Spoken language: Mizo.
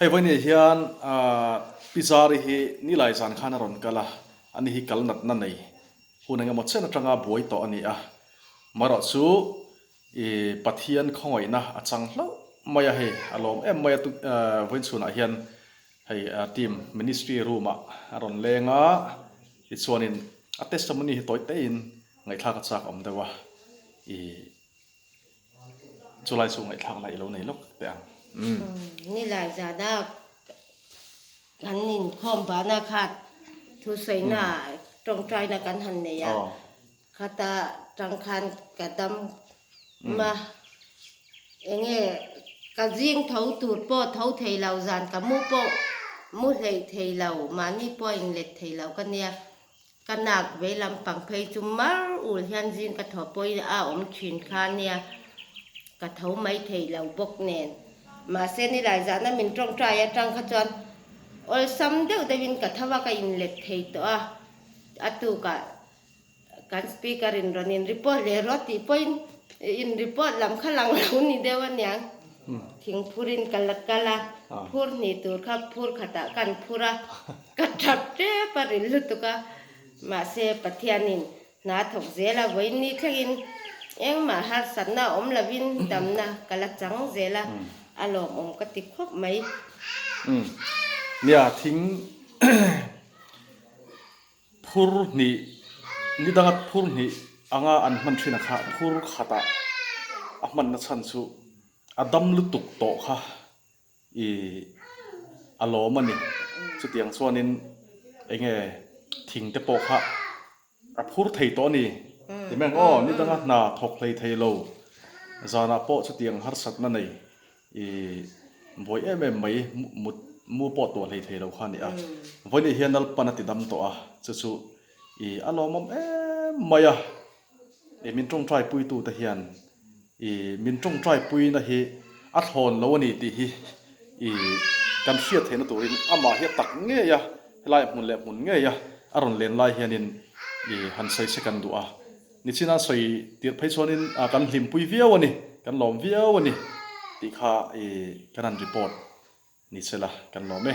Hei vawiin hian Pi Zari hi Nilai zan khan a rawn kal a, ani hi kal natna nei hun engemaw chen atanga buai tawh a ni a. Marawh chu i Pathian khawngaihna a chang hlauh mai a, hei a lawm em mai a, vawiin chhunah hian hei team ministry room ah a rawn leng a, tichuanin a testimony hi tawi teiin ngaihthlak a chak awm deuh a, i Chulai chu ngaihthlak lai i lo nei lawk teh ang. Umm. Nilai zana kan inkhawm bana kha thusawiina tawngtaina kan han nei a, khata tang khan ka dam a, enge ka zing tho tur pawh tho thei lo, zan ka mu pawh mu hleih thei lo, mahni pawh a inlet thei lo ka nia. Ka nak vei lampang phei chu mar ul hian zing ka thaw pawhin a awm thin kha nia, ka tho mai thei lo bawk nen. Mahse nilai zahna min tawngtai atang kha chuan awlsam deuh deuhin ka tho a, ka inlet thei tawh a, a tukah kan speaker in rawn in report leh rawh tih pawhin in report lam kha lang lo ni deuh aniang. Thingphurin ka la kal a, phur hnih tur kha phur khatah ka an phur a. Ka that tep a ril lutuk a, mahse Pathianin hna thawk zel a, vawiin ni thlengin engmah harsatna awm lovin damna ka la chang zel a, a lawmawm ka ti khawp mai. Umm. Nia, thing phur hnih, ni danga phur hnih anga an hman thin a kha phur khatah a hmanna chhan chu a dam lutuk tawh kha. I a lawm a ni. Chutiang chuanin enge thing te pawh kha a phur thei tawh a ni. Ti mai ang aw, ni danga hna thawk hlei thei lo zanah pawh chutiang harsatna nei i buai em em mai mut mu pawh tuah hlei thei lo kha a ni a. Vawiin hian Lalpan a ti dam tawh a, chu chu i a lawmawm em mai a. I min tawngtai puitute hian i min tawngtai puina hi a thlawn lo a ni tih hi i kan hriat theihna turin amah hi a tak ngei a, helai hmun leh hmun ngei a a rawn len lai hianin i han sawi se kan duh a. Nichina sawi tirh phei chuanin kan hlimpui viau a ni, kan lawm viau a ni tih kha i kan han report ni sela kan lawm e.